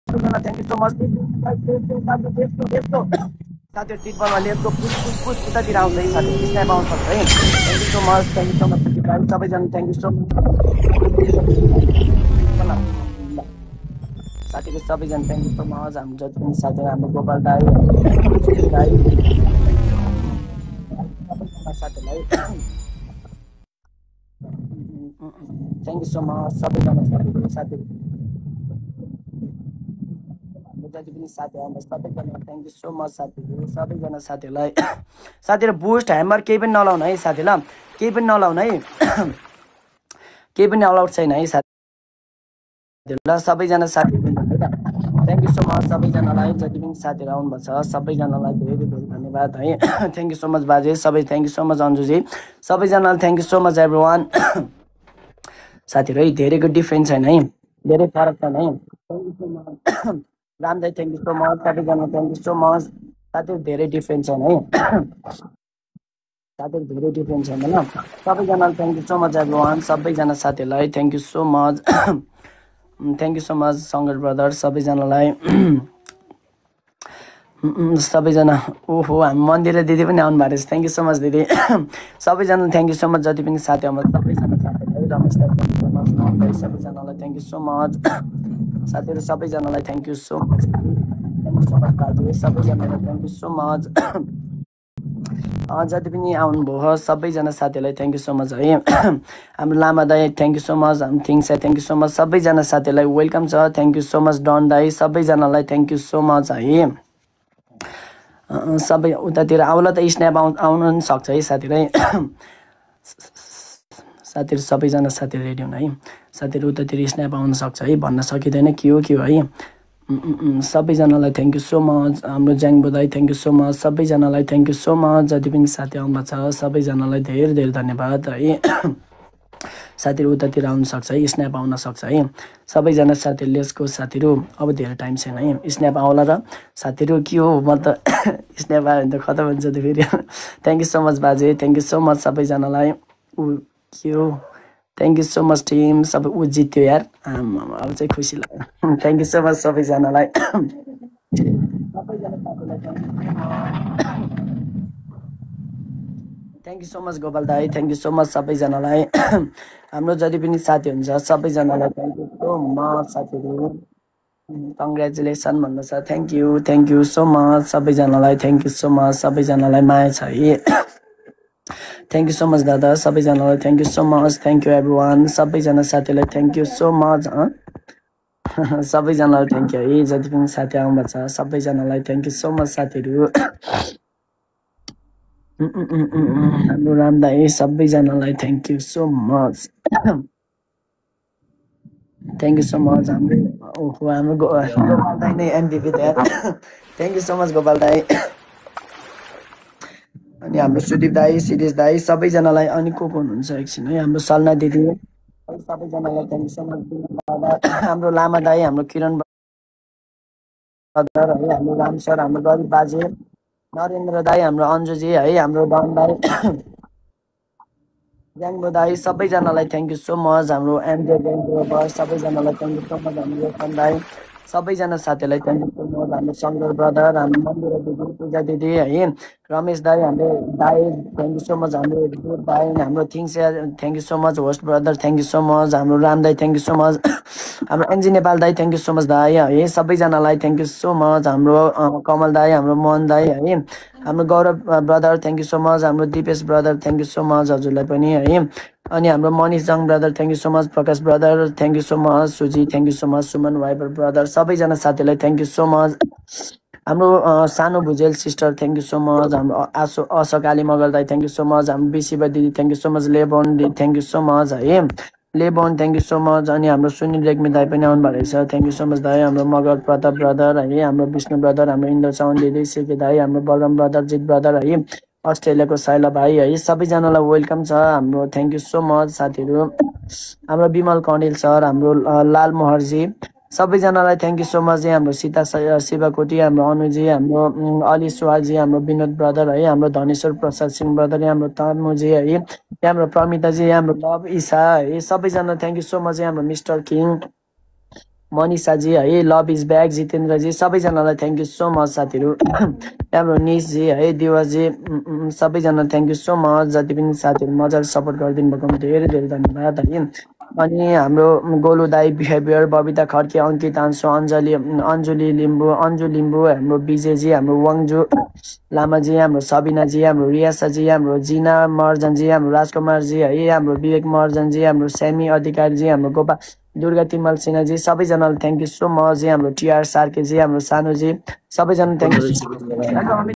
Thank you so much साथीहरू तिरपलमा लेफ्टको पुस उतातिर आउँदै साथीहरू स्न्याप आउनु सक्छ है थ्याङ्क यू सो मच सबैजना थ्याङ्क यू सो मच साथीको सबैजना थ्याङ्क यू सो मच हाम्रो जति पनि साथीहरू हाम्रो गोपाल दाई साथीहरूलाई थ्याङ्क यू सो मच सबैजना साथीहरू जति पनि साथीहरू सबैजना थ्याङ्क यू सो मच साथीहरू सबैजना साथीहरूलाई साथीहरू बुस्ट ह्यामर केही पनि नलाउनु है साथी ल केही पनि नलाउनु है केही पनि अलाउड छैन है साथीहरू ल सबैजना साथीहरू थ्याङ्क यू सो मच सबैजनालाई जति पनि साथीहरू आउनुभएको छ सबैजनालाई धेरै धेरै धन्यवाद है थ्याङ्क यू सो मच बाजे सबै थ्याङ्क यू सो मच अन्जुजी सबैजनालाई thank you so much every one साथीहरू है धेरैको डिफ्रेन्स छैन है धेरै फरक छैन है thank you so much Ram दाई थ्याङ्क यू सो मच सबैजना थ्याङ्क यू सो मच साथीहरू धेरै डिफ्रेन्स छैन है साथीहरू धेरै डिफ्रेन्स छैन ल सबैजनालाई thank you so much everyone सबैजना साथीहरूलाई thank you so much thank you so much सङ्गर ब्रदर सबैजनालाई सबैजना ओहो हामी मन्दिर दिदी पनि आउनु भएको रहेछ थ्याङ्क यू सो मच दिदी सबैजना थ्याङ्क यू सो मच जति पनि साथी आउनु सबैजना साथीहरूलाई रमेश दाई सबैजनालाई थ्याङ्क यू सो मच साथीहरू सबैजनालाई थ्याङ्क यू सो मच सबैजनालाई थ्याङ्क यू सो मच जति पनि आउनुभयो सबैजना साथीहरूलाई थ्याङ्क यू सो मच है हाम्रो लामा दाई थ्याङ्क यू सो मच हाम्रो things thank you so much सबैजना साथीहरूलाई वेलकम छ thank you so much done दाई सबैजनालाई थ्याङ्क यू सो मच है सबै उतातिर आउला त स्न्याप आउनु पनि सक्छ है साथीहरू साथीहरू सबैजना साथीहरू रेडी हुनु है साथीहरू उतातिर स्न्याप आउनु सक्छ है भन्न सकिँदैन के हो है सबैजनालाई थ्याङ्क यू सो मच हाम्रो ज्याङबो दाई थ्याङ्क यू सो मच सबैजनालाई थ्याङ्क यू सो मच जति पनि साथी आउनुभएको छ सबैजनालाई धेरै धेरै धन्यवाद है साथीहरू उतातिर आउनु सक्छ है स्न्याप आउन सक्छ है सबैजना साथीहरूले यसको साथीहरू अब धेरै टाइम छैन है स्न्याप आउला र साथीहरू के हो म त स्न्याप आयो भने त खतम हुन्छ त फेरि थ्याङ्क यू सो मच बाजे थ्याङ्क यू सो मच सबैजनालाई के हो thank you so much team सबै जित्यो यार अब चाहिँ खुसी लाग्यो थ्याङ्क यू सो मच सबैजनालाई thank you so much Gopal दाई थ्याङ्क यू सो मच सबैजनालाई हाम्रो जति पनि साथी हुन्छ सबैजनालाई थ्याङ्क यू सो मच साथीहरू कङ्ग्रेचुलेसन भन्नु छ थ्याङ्क यू सो मच सबैजनालाई थ्याङ्क यू सो मच सबैजनालाई माया छ है थ्याङ्क यू सो मच दादा सबैजनालाई thank you so much thank you every one सबैजना साथीलाई थ्याङ्क यू सो मच सबैजनालाई थ्याङ्क यू है जति पनि साथी आउनुभएको छ सबैजनालाई थ्याङ्क यू सो मच साथीहरू हाम्रो राम दाई सबैजनालाई thank you so much thank you so much हाम्रो गोपाल दाई नै MBP thank you so much Gopal दाई अनि हाम्रो सुदीप दाई सिरिज दाई सबैजनालाई अनि को हुनुहुन्छ एकछिन है हाम्रो सलना दिदी सबैजनालाई थ्याङ्क यू सो मच हाम्रो लामा दाई हाम्रो किरण ब्रदर है हाम्रो राम सर हाम्रो गरिब बाजे नरेन्द्र दाई हाम्रो अन्जुजी है हाम्रो डन दाई ज्याङ्बो दाई सबैजनालाई थ्याङ्क यू सो मच हाम्रो एमजे सबैजनालाई थ्याङ्क यू सो मच हाम्रो रोशन दाई सबैजना साथीहरूलाई थ्याङ्क यू सो मच हाम्रो शङ्कर ब्रदर हाम्रो मन्दिर दिदी पूजा दिदी है रमेश दाई हाम्रो दाई थ्याङ्क यू सो मच हाम्रो दाई हाम्रो things thank you so much host brother thank you so much हाम्रो राम दाई थ्याङ्क यू सो मच हाम्रो एनजी नेपाल दाई थ्याङ्क यू सो मच दाई है सबैजनालाई थ्याङ्क यू सो मच हाम्रो कमल दाई हाम्रो मोहन दाई है हाम्रो Gaurav brother thank you so much हाम्रो Dipesh brother thank you so much हजुरलाई पनि है अनि हाम्रो Manish Jung brother thank you so much Prakash brother thank you so much Suji thank you so much Suman वाइबर ब्रदर सबैजना साथीलाई थ्याङ्क यू सो मच हाम्रो सानो Bhujel sister thank you so much हाम्रो अशोक आली मगर दाई थ्याङ्क यू सो मच हाम्रो बिसिबा दिदी थ्याङ्क यू सो मच लेबोन दिदी थ्याङ्क यू सो मच है लेबोन थ्याङ्क यू सो मच अनि हाम्रो सुनिल रेग्मी दाई पनि आउनु भएको रहेछ थ्याङ्क यू सो मच दाई हाम्रो मगर प्रताप ब्रदर है हाम्रो विष्णु ब्रदर हाम्रो इन्द्र चौन दिदी सिके दाई हाम्रो बलराम ब्रदर जित ब्रदर है अस्ट्रेलियाको साइला भाइ है सबैजनालाई वेलकम छ हाम्रो थ्याङ्क यू सो मच साथीहरू हाम्रो विमल कौडेल सर हाम्रो लाल मोहरजी सबैजनालाई थ्याङ्क यू सो मच हाम्रो सीता शिवकोटी हाम्रो अनुजी हाम्रो अली सुहालजी हाम्रो विनोद ब्रदर है हाम्रो धनेश्वर प्रसाद सिंह ब्रदर हाम्रो तन्मुजी है हाम्रो प्रमिताजी हाम्रो लभ ईशा है सबैजना थ्याङ्क यू सो मच हाम्रो मिस्टर किङ मनिषाजी है, लभ इज ब्याक, जितेन्द्रजी, सबैजनालाई थ्याङ्क यू सो मच साथीहरू। हाम्रो निशजी है, दिवसजी, सबैजना थ्याङ्क यू सो मच। जति पनि साथीहरू मजाले सपोर्ट गरिदिनु भएकोमा धेरै धेरै धन्यवाद है। अनि हाम्रो गोलु दाई, बिहेभियर, बबिता खड्के, अङ्कित आन्सु, अञ्जुली लिम्बू, अन्जु लिम्बू, हाम्रो विजयजी, हाम्रो वाङजु लामाजी, हाम्रो सबिनाजी, हाम्रो रियासाजी, हाम्रो जिना महर्जनजी, हाम्रो राजकुमारजी है, हाम्रो विवेक महर्जनजी, हाम्रो सेमी अधिकारीजी, हाम्रो गोपाल दुर्गा तिमल सिन्हाजी, सबैजनालाई थ्याङ्क यू सो मच। हाम्रो टिआर सार्केजी, हाम्रो सानुजी, सबैजना थ्याङ्क यू।